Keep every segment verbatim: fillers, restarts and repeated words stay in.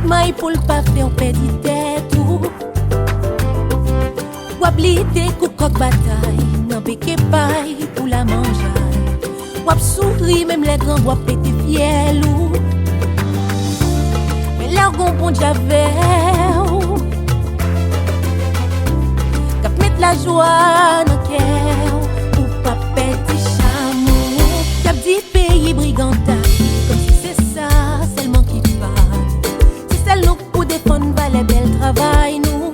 May pou l pa fè w pèdi tèt ou. W ap lite kou kòk batay nan beke pay pou la manjay. W ap souri menm lè grangou ap pete fyèl ou. Men lè w gon Bondye avè w, k ap met lajwa nan kè w, ou p ap pèdi cham ou. Y ap di peyi brigantay, kòmsi se sa sèlman ki pa nou. Se sèl nou k pou defann valè bèl travay nou.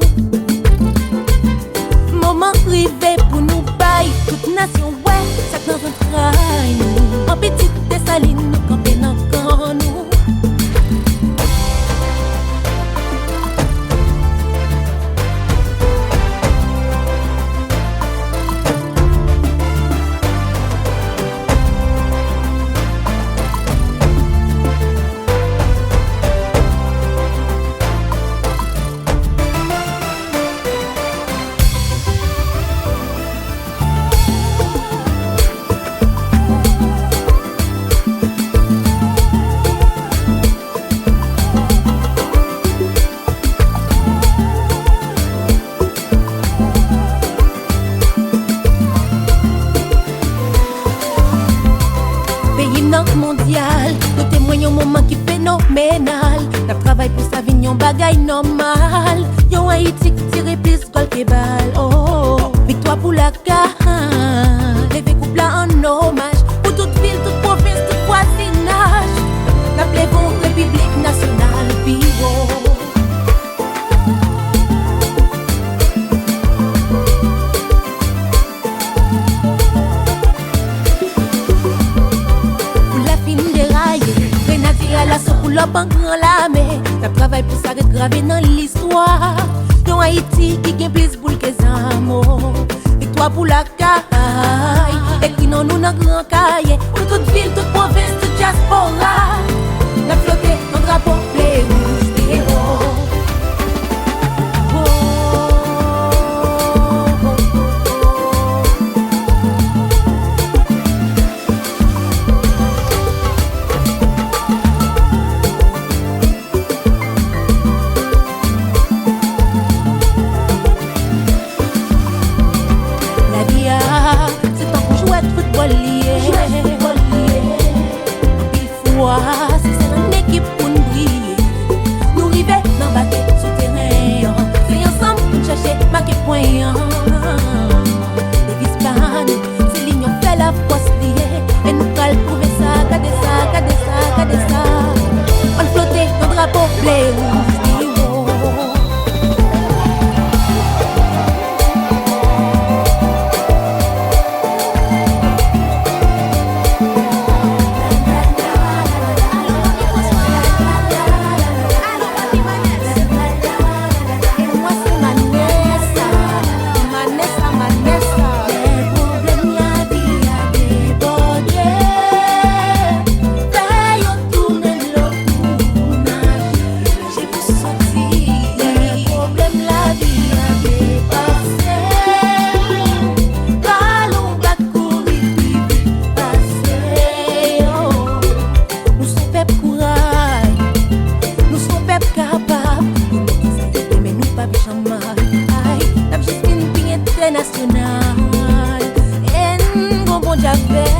Moman rive pou nou bay tout nasyon wè sa k nan zantray nou. An pitit Desalin, nou kanpe nan kan nou. Peyi m nan mondyal, nou temwen yon moman ki fenomenal. N ap travay pou sa vin yon bagay nòmal. Yon Ayiti k tire plis gòl ke bal, oh. Viktwa pou lakay, leve koup la an omaj. Pou tout vil, tout pwovens, tout vwazinaj. N ap leve yon repiblik nasyonal pi wo. Pou la fin deraye, grenadye alaso pou lòp an gran lame. N ap travay pou sa ret grave nan listwa. Yon Ayiti ki gen plis boul ke zam, oh. Viktwa pou lakay, ekri non nou nan gran kaye. Pou tout vil, tout pwovens, tout dyaspora. N ap flote yon drapo ble, wouj, ble, wo. Lavi a, se tankou jwèt foutbòl li ye. Jwèt foutbòl li ye. Anpil fwa, se sèl an ekip pou n briye. Nou rive nan bake sou teren an. Se ansanm pou n chache make pwen an. Deviz pa nou, se linyon fè lafòs li ye. E nou pral pwouve sa, gade sa, gade sa, gade sa. Ann flote yon drapo ble, wouj, pi wo. Lè pwoblèm lavi a debòde, fè yo tounen dlo pou nou naje. Lè pwoblèm lavi a depase, talon bat kouri pi vit pase yo. Nou se yon pèp kouray, nou se yon pèp kapab. Nou mete sa yo demen, nou p ap janm ay, n ap jis vin pi entènasyonal. E n gon Bondye avè